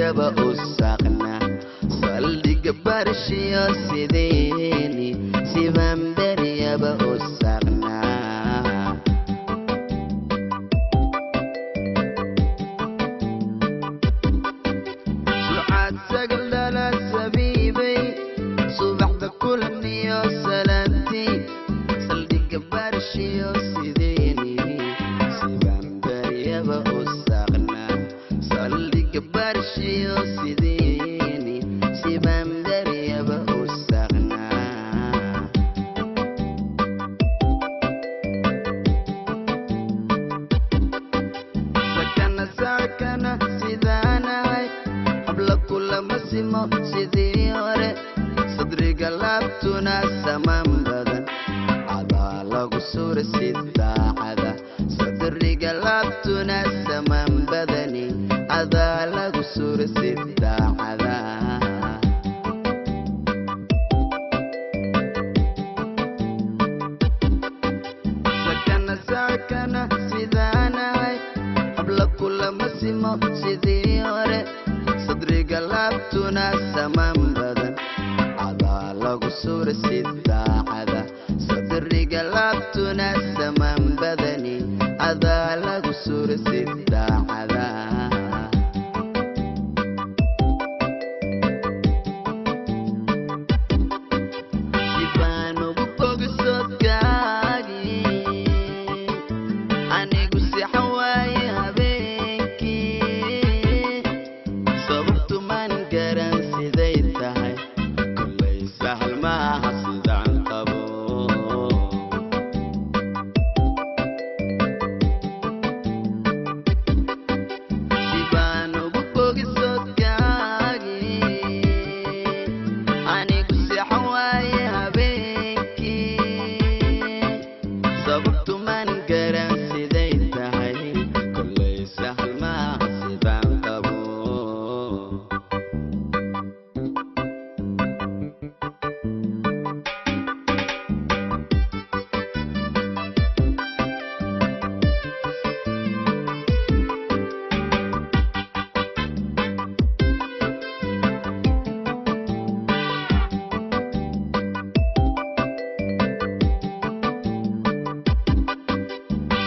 Beryaba u saaqnaa saldhigga barshiyo sideeni sibaan beryaba u saaqnaa. Sucaad sagal dhala sabiibay subaxda kulaniyo salaantii saldhigga barshiyo sideeni sibaan beryaba u saaqnaa saldhigga barshiyo sideeni sibaan beryaba u saaqnaa. Sakana sakana sidaanahay habla kulama simo sidii hore sadriga laabtuna samaan badan cadaa lagu sura si daacada sadriga laabtuna samaan badani cadaa lagu sura si daacada. Sakana sakana sidaanahay habla kulama simo sidii hore sadriga laabtuna samaan badan cadaa lagu sura si daacada sadriga laabtuna samaan badani cadaa lagu sura si daacada. Sibaan ugu bogsodkaagii anigu sixan waaye habeenkii sababtu maan garan siday tahay kollay sahal maaha sidaan qabo. Sibaan ugu bogsodkaagii anigu sixan waaye habeenkii sababtu maan garan siday tahay kollay sahal maaha sidaan qabo.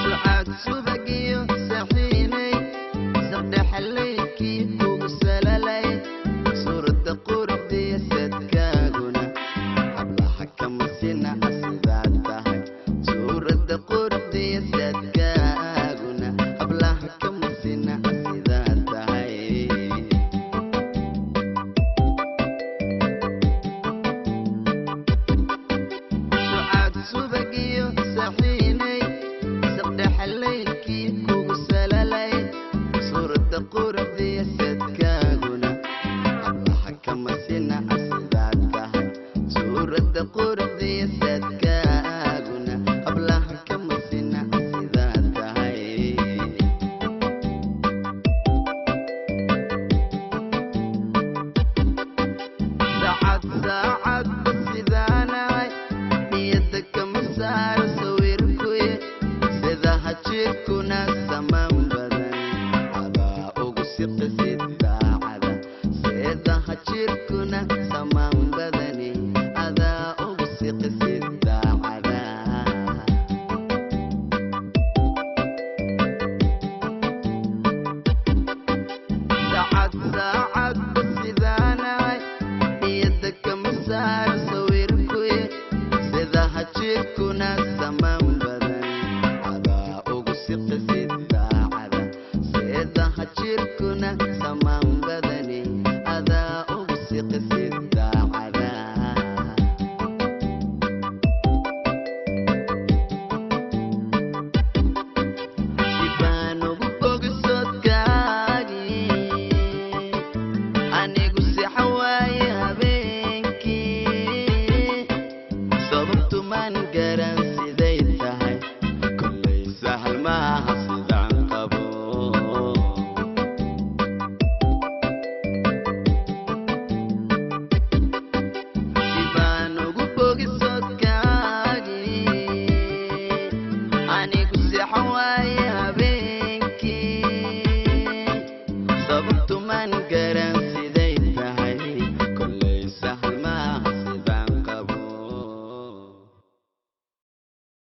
Sucaad subagiyo saxiinay sardhexalaykii kugu salalay suuradda quruxdiya sadkaaguna hablaha kama sinaca sidaad tahay suuradda quruxdiya sadkaaguna hablaha kama sinaca sidaad tahay. Sucaad subagiyo saxiinay sardhexalaykii kugu salalay suuradda quruxdiya sadkaaguna hablaha kama sinaca sidaad tahay suuradda quruxdiya sadkaaguna hablaha kama sinaca sidaad tahay. Saacad saacadba sidaanahay niyadda kama saaro sawirkuye sidaha jirkuna samaan badan cadaa ugu siqisi daacada sidaha jirkuna samaan badani cadaa ugu siqisi daacada. Saacad saacadba sidaanahay niyadda kama saaro sawirkuye sidaha jirkuna samaan badan cadaa ugu siqisi daacada sidaha jirkuna samaan badani cadaa ugu siqisi daacada. Sibaan ugu bogsodkaagii anigu sixan waaye habeenkii sababtu maan garan siday tahay kollay sahal maaha sidaan qabo. Sibaan ugu bogsodkaagii anigu sixan waaye habeenkii sababtu maan garan.